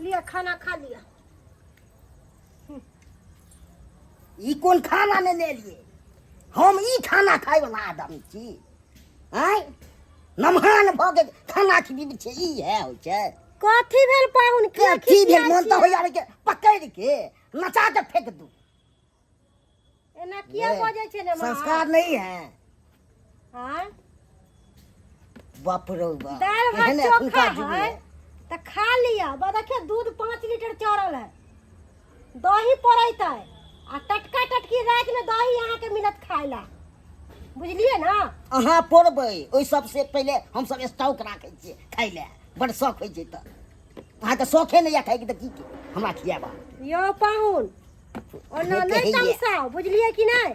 लिअ खाना खा लिअ ई कोन खाना ने लेलिए हम ई खाना खाय वाला आदमी छी आँय नमहान भऽ के खाना खिबी छै ई है होइ छै कथी भेल पाहुन किया की भेल खिसियाइ मन तऽ छियै? होइया के पकड़ि के नचा के फेंक दू एना किया बजै छै ने संस्कार नहीं है हाँ बाप रो बाप दाल भात केहन चोखा एखुनका जुग है है। तऽ खा लिअ बा देखियौ दूध 5 लीटर चढ़ल है दही पड़ैत है आ टटका टटकी रातिमे दही अहाँके मिलत खाय ला बुझलियै ने अहाँ पड़बै ओहि सबसे पहिले हमसब स्टॉक राखै छियै खाय लए बड़ शौक होइ छै तऽ अहाँके शौखे नहि यऽ खायके तऽ की हमरा खियाबा यौ पाहुन ओना नहि तमसाउ बुझलियै कि नहि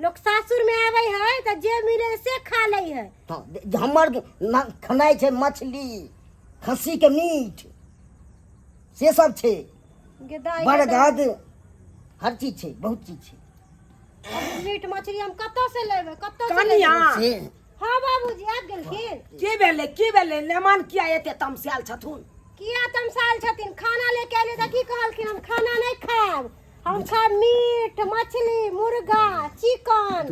लोक सासुर में आबै है तऽ जे मिले से खा लै है हँ हमर खेनाइ छै मछली खस्सीके मीट से सब छै बरगद हर चीज छै बहुत चीज छै मीट मछली हम कतऽ से लेबै कतऽ से कनिया से हाँ बाबूजी आबि गेलखिन की भेलै की भेलै मेहमान किया एते तमसायल छथुन किया तमसायल छथिन खाना लेके अयलै तऽ की कहलखिन हम खाना नहि खायब हम खायब मीट मछली मुर्गा चिकन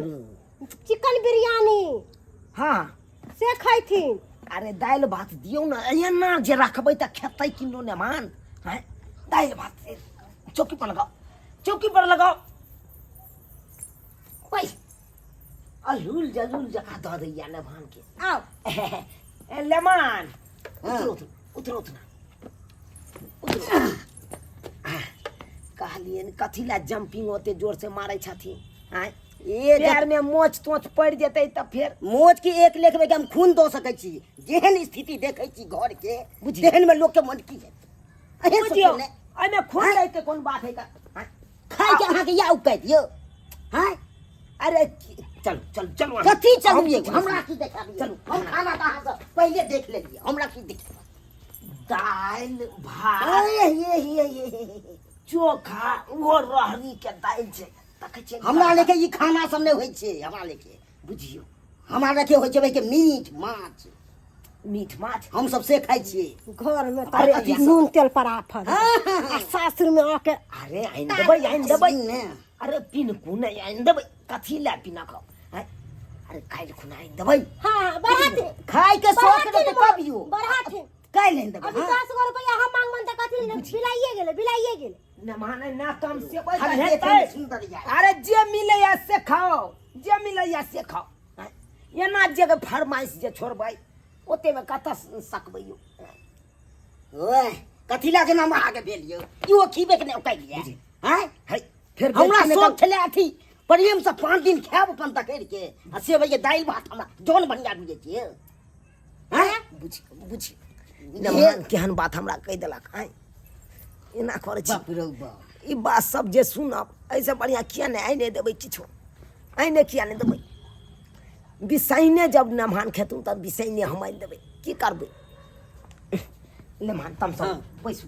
चिकन बिरयानी हाँ से खैथिन अरे दालि भात दियौ ने एना जे रखबै तऽ खेतै किनो मेहमान हैं दालि भात से चौकी पर लगाओ चौकी पर लगाओ ओइ अल्हुल जलुल जकाँ दऽ दैया लेमान के आउ ए लेमान उतरो उतरो उतरो उतना उतरो कहलियनि कथी लए जंपिंग ओते जोर से मारै छथिन आँय ए पैर में मोच तोच पड़ि जेतै तऽ फेर मोच के एक लेख में हम खून दऽ सकै छी जेहन स्थिति देखै छी घर के बुझियौ। तेहन में लोक के मन की हेतै अहें बुझियौ सोचियौ ने एहिमे खून दै के कोन बात है तऽ आँय? खाय के अहाँके या उकाय दियौ हाँ अरे चल चल चलू अहाँ। कथी चलू हम यौ किछु हमरा की देखाबी चलू। हम खाना तऽ अहाँ से पहिले देख लेलियै हमरा की देखाबी दालि भात ये ये ये ये चोखा ओहो रहरी के दालि छै देखै छियै हमरा लेके ई खाना सब नहि होइ छै हमरा लेके बुझियौ हमरा लेके होइ छै भाई मीट माछ मीट माछ हम सब से खाइ छियै घर में अरे तऽ अथी नून तेल पर आफत आ सासुर में आके अरे आनि देबै आनि देबै ने अरे पिनकू नहि आनि देबै कथी लए पिनक आँय? अरे काल्हि खुना आनि देबै हाँ हाँ बढ़ाथिन खाय के शौक रहतै कब यौ बढ़ाथिन काल्हि आनि देबै अभी हाँ। 10 गो रुपया हम मांगबन तऽ कथी बिलाइए गेलै बिलाइए गेलै न माने ना कम से पैसा खाली हेतै देखैमे सुन्दर यऽ। अरे जे मिलैया से खाओ जे मिलैया से खाओ आँय? एना जे फरमाइश जे छोड़बै ओतेमे कतऽ सकबै यौ ओए कथी लए के नाम अहाँके भेल यौ इहो खीबे के नहि उकाइलियै आँय है फेर हमरा बेटी ने शौक छलै अथी प्रेम से 5 दिन खायब अपन तकड़ के आ से भैया दालि भात हमरा जौन बढ़िया बुझै छियै आँय बुझ बुझ नमहान केहन बात हमरा कहि देलक आँय एना करै छी बाप रौ बाप ई बात सब जे सुनब एहिसँ बढ़िआँ किया नहि आइने देबै किछो आइने किया नहि देबै बिसैने जब नमहान खेतुन तब बिसैने हम आनि देबै की करबै नमहान तमसब हाँ। बैसू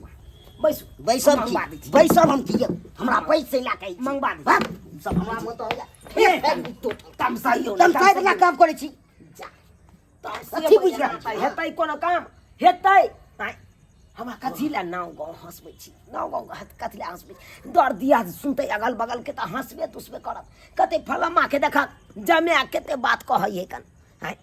बैसू बैसब की मंगवा दै छी। बैसब हम की यौ हमरा पैसे लए के मंगवा दै छी सब हमरा मन तऽ होइया तमसाइयो नहि, तमसाइ वला काम करै छी जा कथी बुझि रहल छी? हेतै कोनो काम हेतै आँय, हमरा कथी लए नाव गाँव हँसबै छी नाव गाँव कथी लए हँसबै छी दर दिया सुनतै अगल बगल के तऽ हँसबे तुसबे करत कते फलम्मा के देखक जमाए कते बात कहै है कन आँय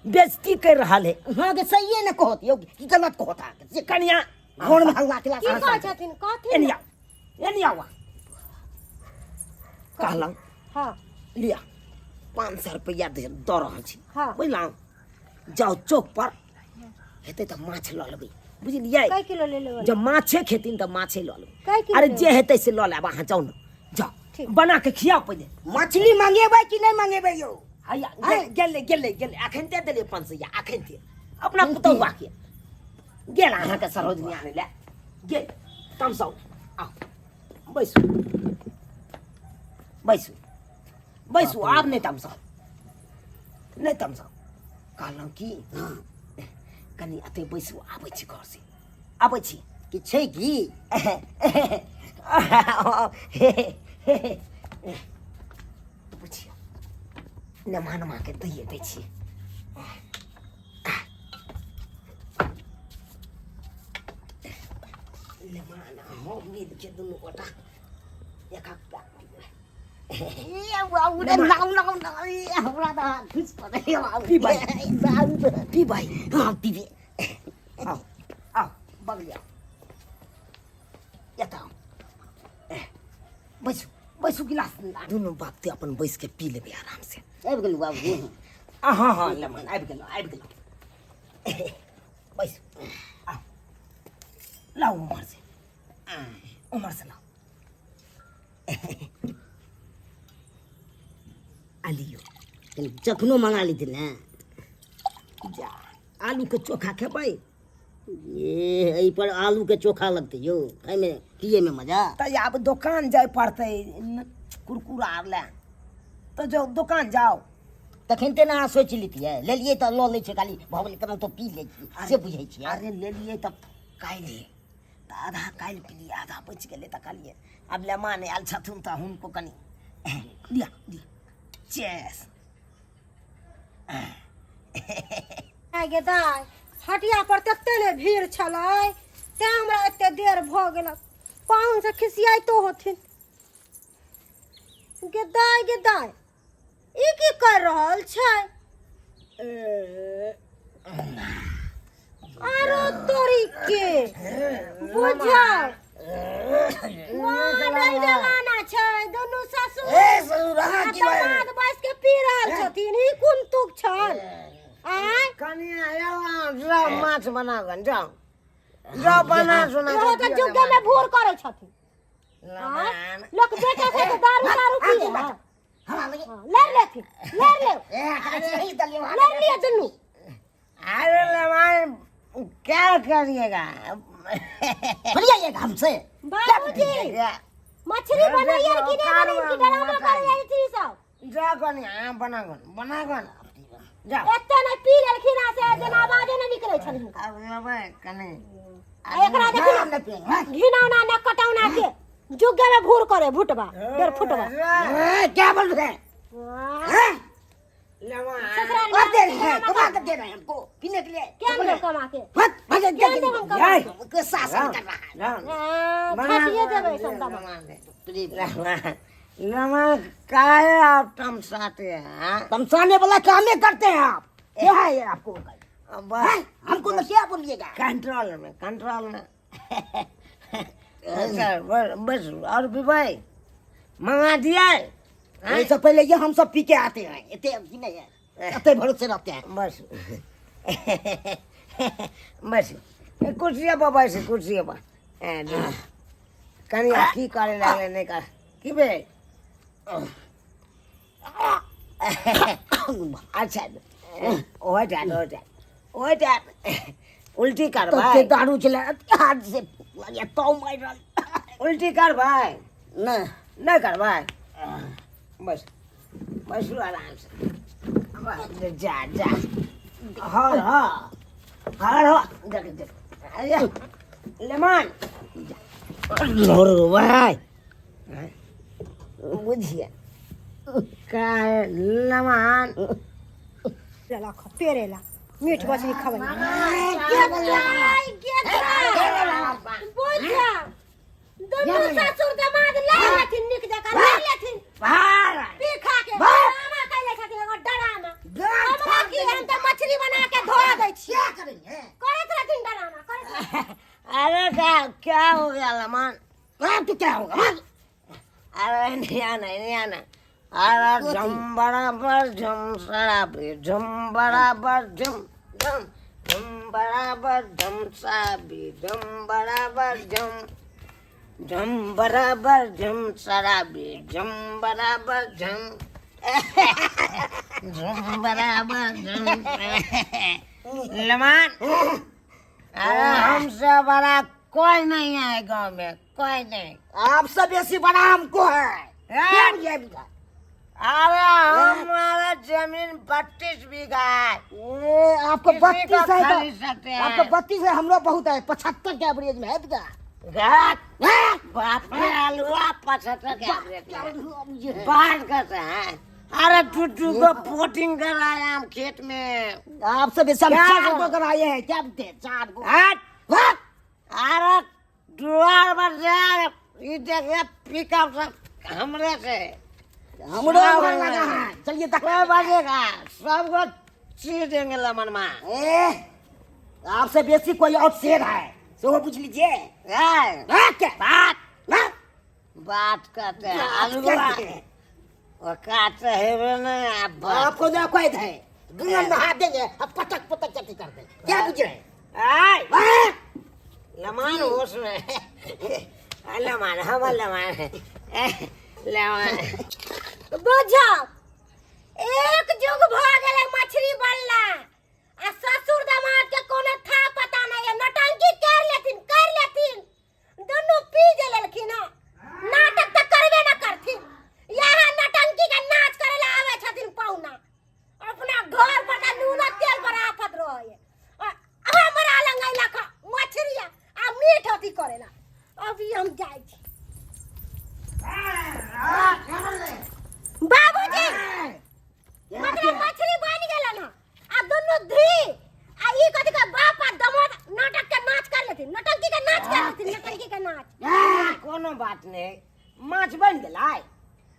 बेजती करि रहल है अहाँके सहिए ने कहत यौ की गलत कहत अहाँके जे कनिया घरमे हल्ला केला की कहै छथिन कहथिन एनी आउ एनी आउ कहलहुँ हाँ लिअ 500 रुपैआ दे दऽ रहल छी हाँ। बुझलहुँ जाउ चौक पर हेतै तऽ माछ लऽ लेबै बुझलियै कै किलो ले लेबै जब माछे खेथिन तऽ माछे लऽ लेबै कै किलो अरे लेबै? जे हेतै से लऽ लेब अहाँ जाउ ने जाउ ठीक। बना के खियाउ पहिले मछली मंगेबै कि नहि मंगेबै यौ हैया गेलै गेलै गेलै अखन दे देलियै 500 अखन दे अपना पुतहुआ के गेल अहाँके सरोजनी आनै लए गेल तमसाउ आउ बैसू बैसू बैसू आब नहि तमसाउ नहि तमसाउ कहलहुँ की कनि एतै बैसू आबै छी घरसँ आबै छी कि छै की बुझियौ नेमा के दैए दै छियै लेमान हम मिल के दुनू गोटा एक एक पैक पीबै। ए बाबू रे, नाउ नाउ नाउ, ए हमरा तऽ अहाँ खुश कऽ देलियै बाबू। पीबै। बाबू। पीबै। हँ, पीबै। आउ आउ, बगली आउ, एतऽ आउ। बैसू बैसू, गिलास दुनू बाप ते अपन बैस के पी लेबै आराम से। आबि गेलहुँ बाबू। आ हँ हँ, लेमन आबि गेलहुँ, आबि गेलहुँ। बैसू, आउ, लाउ उम्हर से, उम्हर से लाउ। आ लियौ। कनि चखनो मंगा लेथिन ने। जा, आलूके चोखा खेबै? ए, एहि पर आलूके चोखा लगतै यौ खाइमे, पियैमे मजा। तऽ आब दोकान जाय पड़तै कुरकुरा आर लए, तऽ जाउ दोकान जाउ। तखन ते ने अहाँ सोचि लेतियै, लेलियै तऽ लऽ लै छै, खाली भऽ गेलै केना तो पी लै छियै, से बुझै छियै। अरे लेलियै तऽ काल्हि तऽ आधा काल्हि पीलियै, आधा बचि गेलै तऽ कहलियै आब लेमान आयल छथुन तऽ हुनको कनि लिअ लिअ, चेस। आइ गे दाइ, हटिया पर तते ने भीड़ छलै तें हमरा एते देर भऽ गेल। पाहुन से खिसियाइतो होथिन। गे दाइ, गे दाइ, ई की कर रहल छै? आरो तोरी के बुझल मॉडल जमाना छै, दुनू ससुर ए ससुर, अहाँ आ की बाजै? दामाद बैस के पी रहल छथिन। ई कोन तुक छल आँय? कनिया यौ, जाउ माछ बनागन, जाउ जाउ बना सुना। इहो तऽ जुगे में भूर करै छथिन आँय? लोक बेटा सब दारू दारू पिए है। हमरा लगे हाँ, लड़ लेथिन, लड़ ले। ए, अरे, दलियो। लड़ लिअ दुनू। अरे लेमान, क्या करिएगा? बोलिएगा हमसे। बाबूजी, मछली बनैयै कि नहि बनैयै कि ड्रामा करै जाइ छी सब? जा कनिया, बनागन बनागन जा। एते नहि पी लेलखिन हँ से जेना आवाजे नहि निकलै छल हिनका। अब लेबै कनि। आ एकरा देखियौ हम नहि पिएंगे। घिनौना न कटौना के जुगे में भूर करे भुटबा डेढ़ फुटबा। ए, क्या बोल रहे हैं? हैं? ससुराल और दे रहे हैं, कमा कर दे रहे हैं हमको पीने के लिए। क्या देब कमा के? मत भजे। क्या देब हम कमा के? के शासन कर रहा है। हाँ, खाटिए देबै संतामा। नमक काहे आप तमसाते हैं? तमसाने वाला कामे करते हैं आप। क्या है ये आपको? बस। हैं? हमको तो क्या बोलिएगा? कंट्रोल में, कंट्रोल में सर, बस बस। और भी भाई मंगा दिया है? ऐसे पहले ये हम सब पी के आते हैं, इतने अभी नहीं है, इतने भरोसे रहते हैं। बस बस, कुर्सी पर बैस, कुर्सी पर। कनिया की करे लागले? नहि कर की भेल? अच्छा, हो जाए हो जाए हो जाए, उल्टी कर। तब भाई से दारू चला हाथ से लगे तो मार रहल। उल्टी कर भाई। ना। नहि करबै, बस बैसू आराम से। बस, जा जा, हर हर हर हर, देख देख। अरे लेमान भाई, बुझिए का लेमान। पेरेला खा, पेरेला मीट मछली खबै। बुझा, दुनू ससुर दामाद लड़ लेथिन, नीक जकाँ लड़ लेथिन। पी खा के डरामा कैले छथिन एगो डरामा। हमरा की, हम तऽ मछली बना के धोआ दै छियै। क्या करेंगे? करैत रहथिन डरामा, करैत रहथिन। अरे क्या क्या हो गया लमान? हाँ, तो क्या होगा? हाँ? अरे नहीं आना, नहीं आना। अरे झम बराबर झम शराबी, झम बराबर झम झम झम बराबर झम शराबी, झम बराबर झम झम बराबर झम शराबी, झम बराबर झम झम बराबर झम। लमान, अरे हमसे बड़ा कोई नहीं है गांव में, कोई नहीं। आपसे बेसी बड़ा हमको है। क्या ये बीघा? अरे हमारा जमीन 32 बीघा है। ए, आपको किसी को 32 है खरीद तो सकते हैं। आपको 32 है, हम लोग बहुत है, 75 के एवरेज में है बीघा। घाट हाँ? बाप रे, आलूआ 75 के एवरेज में। ये है। बाढ़ कैसे है? अरे टुटू को पोटिंग कराया हम खेत में। आपसे बेसी हम क्या चार करो? गो कराए हैं, क्या बोलते हैं, चार गो। हट। हाँ? अरे दो ई देखे पिकअप सब हमरे से हमरो सब मन लगा है चलिए तक कोई बजेगा सबको चीर देंगे लमन माँ ए आपसे बेसी कोई और शेर है सो वो पूछ लीजिए ए, हाँ, क्या बात हाँ? बात करते हैं बात अलगुआ करते हैं। वो काट हेबे नहीं आप बात आपको जो कैद है गंगा नहा देंगे अब पटक पटक चटी कर देंगे क्या बुझ रहे हैं आय हाँ? लमान होश में लमान हम लमान लमान बुझब एक जुग भऽ गेलै मछली बनला आ ससुर दामाद के कोनो था पता नहीं है नौटंकी कर लेथिन कर लेथिन दुनू पी जे लेलखिन हँ नाटक तऽ करबे न करथिन यहाँ नौटंकी के नाच करे ला आबै छथिन पहुना अपना घर पर तऽ नून तेल पर आफत रहै आ हमरा लग अयलक हँ मछली आ मीट अथी करेला अभी हम जाइ छी बाबूजी मतलब मछली बन गेलन हँ आ दुनू धी आ ई कथी के बाप आ दमोद नाटक के नाच कर लेथिन नौटंकी के नाच कर लेथिन नौटंकी के नाच कोनो बात नहीं माछ बन गेलै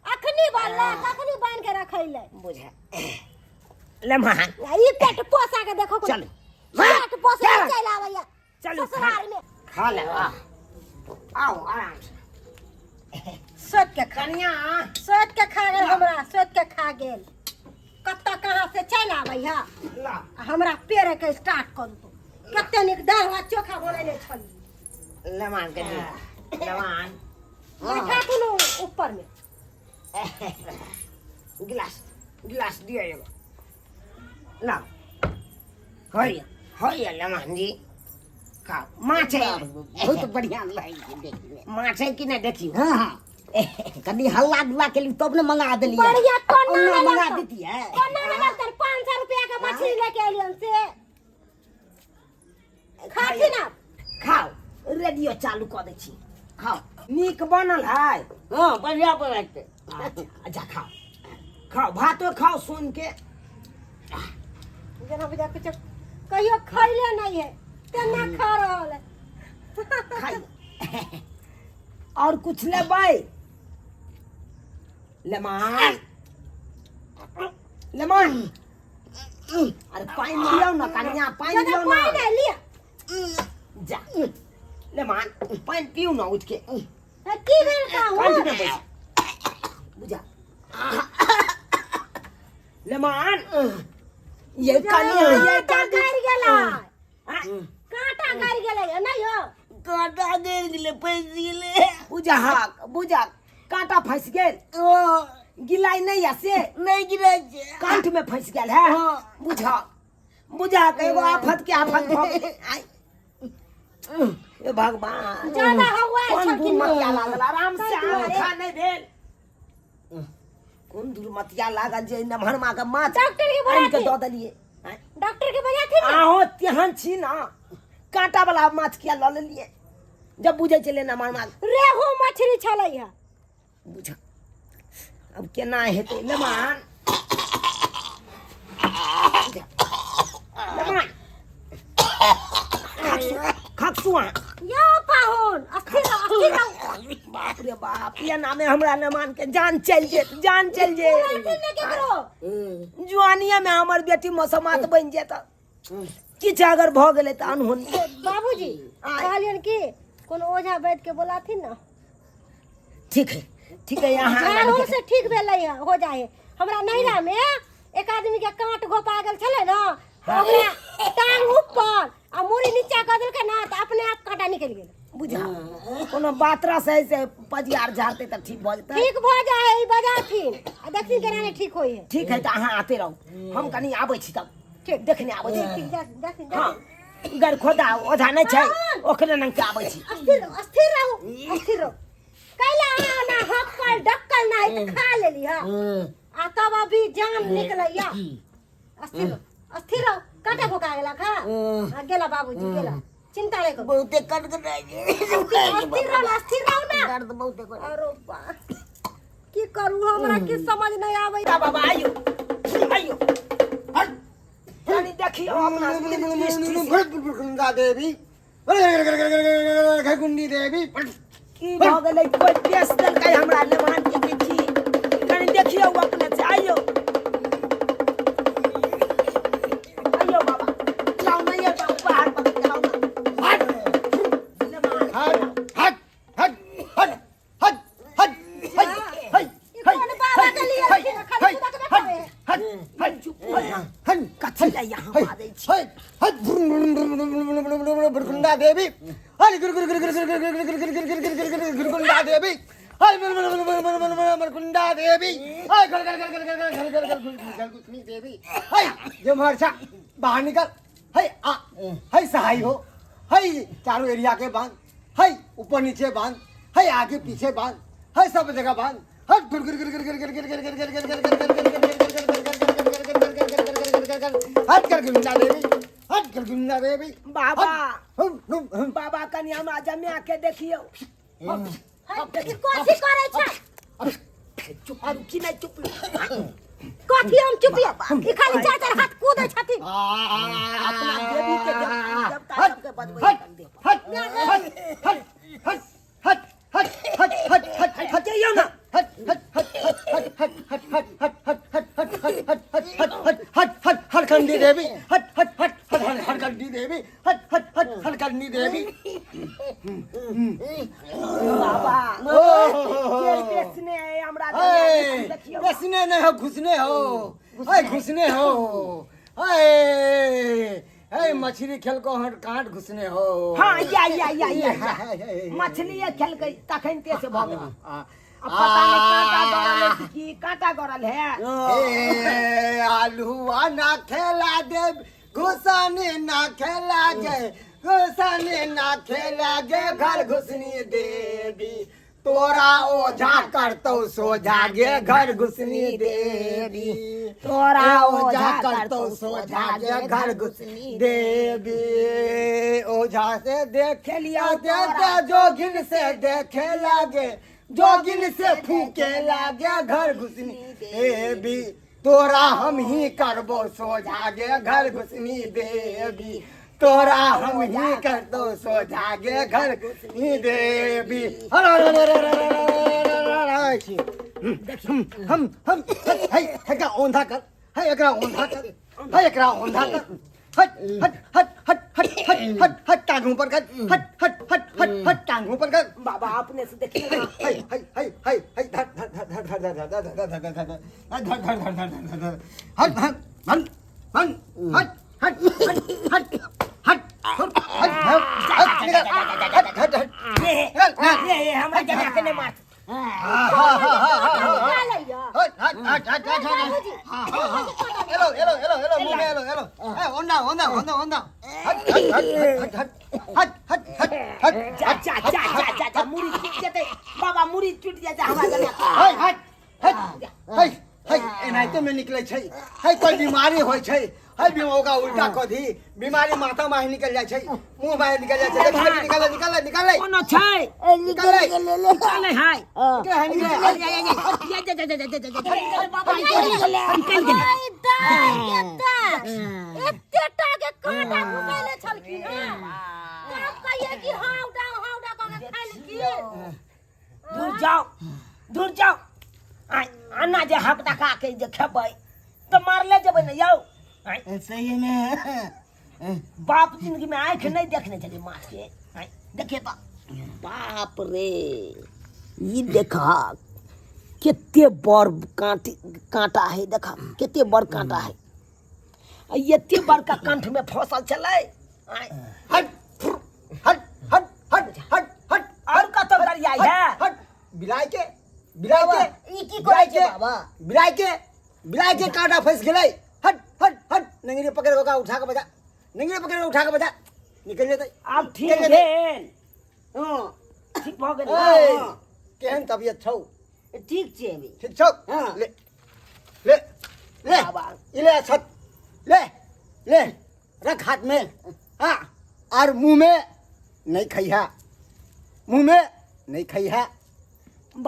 अखनी बनलै कखनी बन के रखैले बुझा लम्हा आ ई पेट पोसा के देखो कोन- चलू। पेट पोसा के चल। चलि आबैया चलू, ससुराल में खा ले आओ आराम से सोच के खा कनिया सोच के खा गेल हमरा सोच के खा गेल कतऽ कहाँ से चलि आबैया ला आ हमरा पेड़े के स्टार्ट करू तो कते नीक दाल भात चोखा बनेने छली लमान के दी लमान बैठा कोनो ऊपर में गिलास गिलास दियो एगो ला होइए होइए लमान जी खाओ माछ है बहुत बढ़िया लगै छै देखिमे माछ है कि नहीं देखियो हाँ हाँ कनी हल्ला गुल्ला केली तब ने मंगा देलियै बढ़िया कोना ओना में मंगा लगतौ। देतियै कोना में लगतन 500 रुपया के मछली लेके एलियन से खाथिन आप खाओ रेडियो चालू कऽ दै छी खाओ नीक बनल है हाँ बढ़िया बनै छै अच्छा अच्छा खाओ खाओ भातो खाओ सुन के जेना बुझा कुछ कहियो खैले नहीं है तेना खा रहल है खाइए और कुछ लेबै लेमान लेमान अरे पानि लियौ ना कनिया पानि दादा लियौ ना पानि नहीं लिया जा लेमान पानि पिउ ना उठ के की भेल कहूँ कंठ में बैस बुझा लेमान ये कनिया ये कांटा दादी गड़ गेलै हाँ, कांटा गड़ गेलै नहीं हो कांटा गड़ गेलै फँसि गेलै बुझा बुझा कांटा फंस गेल ओ गिलाई नहीं या से नहि गिरै छै कंठ में फंस गेल है हाँ। बुझा बुझा के एगो आफत के आफत भऽ गेलै आइ। हे भगवान ज्यादा हवा कोन छलखिन दुर्मतिया लागल आराम से ताहि आम दुआरे। खा नहीं भेल कोन दुर्मतिया लागल जे नमहरमा के माछ डॉक्टर के आनि के बोलाथिन। दऽ देलियै आँय। डॉक्टर के बजाथिन ने अहो तेहन छी ना कांटा वाला माछ किया लऽ लेलियै जब बुझै छलै नमहरमा रेहू मछली छलै है बुझ अब केना हेतै लेमान लेमान खकसू अहाँ यो पाहुन अस्थिर रहो अस्थिर रहो बाप रे बाप ये नामे हमरा लेमान के जान चलि जेत जान चलि बुलाथिन जेत ने केकरो जुआनिया में हमर बेटी मसमात बनि जेत किछु अगर भऽ गेलै तऽ अनहोनी बाबूजी आय। कहलियन कि कोनो ओझा वैद्य के बोलाथिन ना ठीक है ठीक है यहाँ झाड़ू से ठीक भेलै है हो जाए है हमरा नैहरा में एक आदमी के कांट घोपा गेल छलै ना ओकरा टांग ऊपर आ मुड़ी नीचा कऽ देलकै ना तऽ अपने आप कांटा निकलि गेल बुझा कोनो बात रस है से पजियार झाड़ते तऽ ठीक भऽ जेतै ठीक भऽ जाए है ई बजाथिन आ देखथिन केना नहि ठीक होइ है ठीक है तऽ अहाँ आते रहू हम कनी आबै छी तब ठीक देखने आबै छी ठीक जाथिन हँ जाथिन गरखोदा ओझा नहि छै ओकरे नंग के आबै छी अस्थिर रहो अस्थिर रहो अस्थिर रहो कैला अहाँ ना हक्कल डक्कल ना है खा लेली हा आ तब अभी जान निकलैया अस्थिर रहो अस्थिर रहो कांटा भोका गेला खा आ गेला बाबूजी गेला चिंता नहीं करू बहुते कटकटाइ छै अस्थिर रहो ना अस्थिर रहो ना दर्द बहुते करै अरे बा की करू हमरा की समझ नहीं आबै बाबा आइयो आइयो कनी देखियौ अपना दृष्टि से। देवी घुंडी देवी की भऽ गेलै कोइ पेश देलकै हमरा लेमान के की छी कनि देखियौ अपने से आइयौ आइयौ बाबा लाउ ने ये बाबा बाहर पकड़ के लाउ ने लेमान हट हट हट हट हट हट हट हट ई कोन बाबा के लिए रखिन खाली खुदा के देखावे हट हट हट कथी लए यहाँ बाजै छी हट हट भुरकुंडा देवी हर गुरु गुरु गुरु गुरु गुरु गुरु गुरु गुरु गुरु गुरु गुरु गुरु गुरकुंडा देवी हर भुरकुंडा देवी हर घर घर घर घर घर घर घर घर घर घुसनी देवी हई ये मरचा बाहर निकल हई आ हई सहाय हो हई चारों एरिया के बांध हई ऊपर नीचे बांध हई आगे पीछे बांध हई सब जगह बांध हट गुर गुर गुर गुर गुर गुर गुर गुर गुर गुर गुर गुर गुर गुर हट कर गुंडा देवी हट कर गुंडा देवी बाबा हम हम हम बाबा कनि हमरा जमा के देखियौ ई कथी करै छै चुप की नहि चुप कथी हम चुपियो ई खाली चार चार हाथ कूदै छथिन अपना देवी के देवता हट सबके बजबै हट कनि देह पर। हट हट हट हट हट हट हट हट हट हट जइयौ ना हट हट हट हट हट हट हट हट हट हट हट हट हट हट हट हट हट हट हरकंडी देवी हट हट हट हट हट हरकंडी देवी हट हट हट हरकंडी देवी बाबा ओ के बेचने है हमरा ए, देखियौ बेचने नहीं हो घुसने हो ऐ घुसने हो ऐ ऐ मछली खेल को हट कांट घुसने हो हाँ या या या या या। मछली खेलकै तखन ते से भऽ गेल आ पता नहीं कांटा गड़ल है कि कांटा गड़ल है ए आलूआ ना खेला दे घुसने ना खेला गे घुसने ना खेला गे घर घुसनी देवी तोरा ओझा करतौ सोझा गे घर घुसनी देवी तोरा ए ओझा करतौ सोझा गे घर घुसनी देवी ओझा से देखे लिया देखे जोगिन से देखे लागे जोगिन से फूके लागे घर घुसनी देवी तोरा हम ही करबो सोझा गे घर घुसनी देवी तोरा हम ही करतो सोझा गे घर घुसनी देवी हर हर हर हर हर हर हर हर हर छी। हम हम हम है एकरा औंधा कर है एकरा औंधा कर है एकरा औंधा कर हट हट हट हट हट हट हट हट टांग ऊपर कर हट हट हट हट हट टांग ऊपर कर बाबा अपने से देखिए ना हाय हाय हाय हाय हाय धर धर धर धर धर धर धर धर धर धर धर धर धर धर धर धर धर हट हट हट हट हट हट हट हट हट हट हट निकल हट हट हट ये निकल ये ये हमरा जमा के नहीं मार निकालैया हट हट हट हट हट हट एलो एलो एलो एलो मुंह में एलो एलो ए ओंदा ओंदा ओंदा ओंदा हट हट हट हट हट हट हट हट हट जा जा जा जा जा जा मुड़ी टूट जेतै बाबा मुड़ी टूट जेतै हमरा जमा हट हट हट हट हट एनाहिते में निकले छै है कोई बीमारी होइ छै है ओकरा उल्टा कऽ दी बीमारी माथा माही निकल जाइ छै मुंह माही निकल जाइ छै देखिए निकल निकल निकल कोनो छै निकल निकलै है निकल निकल जा जा जा जा जा जा जा बाबा निकल गेलै आई दाइ के दाइ एते टा के कांटा घुसैले छलखिन हँ तब कहिए कि हाउडा हाउडा कऽ के खाइ लेलखिन दूर जाओ दूर जाओ आ आना जे हक दका के जे खेबै तऽ मारले जेबै ने यौ आँय, सही में बाप जिंदगी में आँखि नहि देखने छलियै माछ के आँय, देखिए तऽ बाप रे ई देखा कते बड़ काँटी काँटा है देखा कते बड़ काँटा है आ एते बड़का कंठ में फंसल छलै आँय, हट हट हट हट हट हट आओर कतौ गरियाइ है हट बिलाइ के बिलाइ के ई की करै छै बाबा बिलाइ के बिलाइ के कांटा फंस गेलै हट हट हट नंगरी पकड़ के ओकरा उठा के बजा नंगरी पकड़ के उठा के बजा निकल जेतै आब ठीक निकल जेतै। भेल हँ ठीक भऽ गेल ए, केहन तबियत छौ ठीक छै अभी ठीक छौ हाँ। ले ले ले बाबा। ई ले छत ले ले रख हाथ में हाँ और मुंह में नहीं खैहा मुंह में नहीं खैहा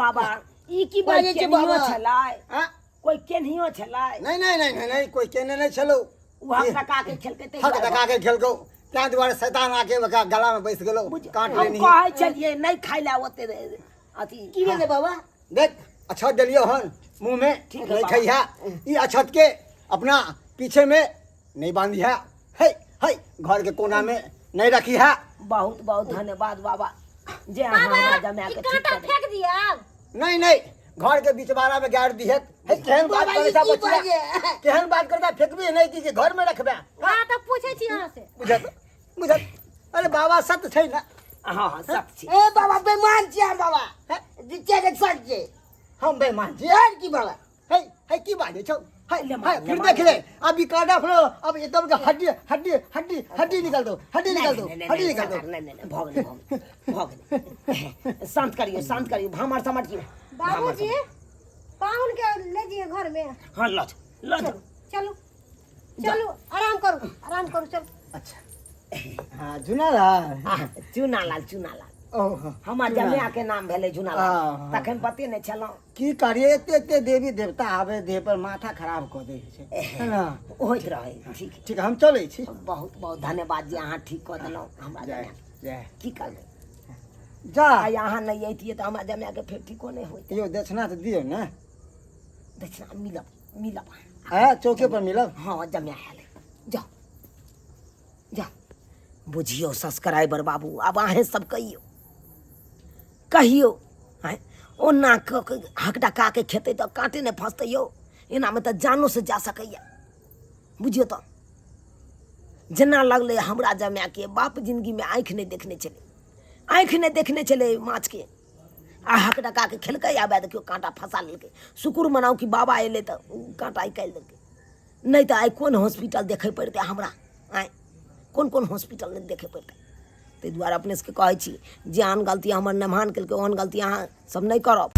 बाबा ई की कोई बाजै छै केनहियो बाबा छलै हाँ कोई केनहियो छलै नहीं नहीं नहीं नहीं नहीं कोई केने नहीं छलो ओ हक दका के खेलकै ताहि हक दुआरे दका के खेलको ताहि दुआरे शैतान आके ओकरा गला में बैस गेलो काट हम लेनी कहै छलियै नहि खाइ लए ओते अथी की भेलै बाबा देख अक्षत देलियो हन मुंह में ठीक है नहीं बाबा। खइहा ई अक्षत के अपना पीछे में नहीं बांधिहा है है घर के कोना में नहीं रखिहा बहुत बहुत धन्यवाद बाबा जे अहाँ बाबा हमरा जमा ई के ठीक कांटा कर देलियै। फेंक दिया आब नहीं नहीं घर के बिचवाड़ा में गाड़ दिहे हे केहन बात बाबा, करे ई ता की बचिया बाजे? केहन बात करता फेंकबी नहीं की घर में रखबे हाँ तऽ पूछै छी अहाँ से बुझत बुझत अरे बाबा सत्य छै ना हँ हँ सब छी ए बाबा बेमान छियै हम बाबा जिते के सच छै हम बेईमान छी यार की बाबा हे हे की बाजे छौ हे ले हे मान, फिर ले देख ले अभी काटा फिर अब एकदम के हड्डी हड्डी हड्डी हड्डी निकाल दो हड्डी निकाल दो नहीं, नहीं, हड्डी नहीं, निकाल दो सरकार, नहीं, नहीं, नहीं, भऽ गेलै, भऽ गेलै, भऽ गेलै। शान्त करियौ शान्त करियौ भामर समटियौ बाबूजी पाहुन के ले जइए घर में हँ लऽ जाउ लऽ जाउ चलू चलू आराम करू आराम करू चलू अच्छा हाँ झुनालाल आह, चूनालाल चूनालाल ओह हमर जमाया के नाम भेलै झुनालाल आह। तखन पते नहि छलहुँ की करिए एते एते देवी देवता आबे देह पर माथा खराब कऽ दै छै है ना होइत रहै ठीक ठीक हम चलै छी बहुत बहुत धन्यवाद जे अहाँ ठीक कऽ देलहुँ हमरा जय जमाया जय की करबै जा आइ अहाँ नहि अयतियै तऽ हमरा जमायाके फेर ठीको नहि होइत यौ दक्षिणा तऽ दियौ ने दक्षिणा मिलब मिलब आय चौके पर मिलब हँ जमाया आयल जाउ जाउ बुझियौ सब्सक्राइबर बाबू आब अहेँ सब कहियौ कहियौ आँय ओना कऽ के हक डका के खेतै तऽ काँटे नहि फँसतै यौ एनामे तऽ जानोसँ जा सकैए बुझियौ तऽ जेना लगलै हमरा जमायके बाप जिन्दगीमे आँखि नहि देखने छलै आँखि नहि देखने छलै माछके आ हक डका के खेलकै आ देखियौ काँटा फँसा लेलकै शुक्र मनाउ कि बाबा अयलै तऽ ओ काँटा निकालि देलकै नहि तऽ आइ कोन हॉस्पिटल देखै पड़ितै हमरा आँय कोन कोन हॉस्पिटल नहि देखै पड़ितै ताहि दुआरे अपने सबके कहै छी जे आन गलती हमर नमहान केलकै ओहन गलती अहाँ सब नहि करब।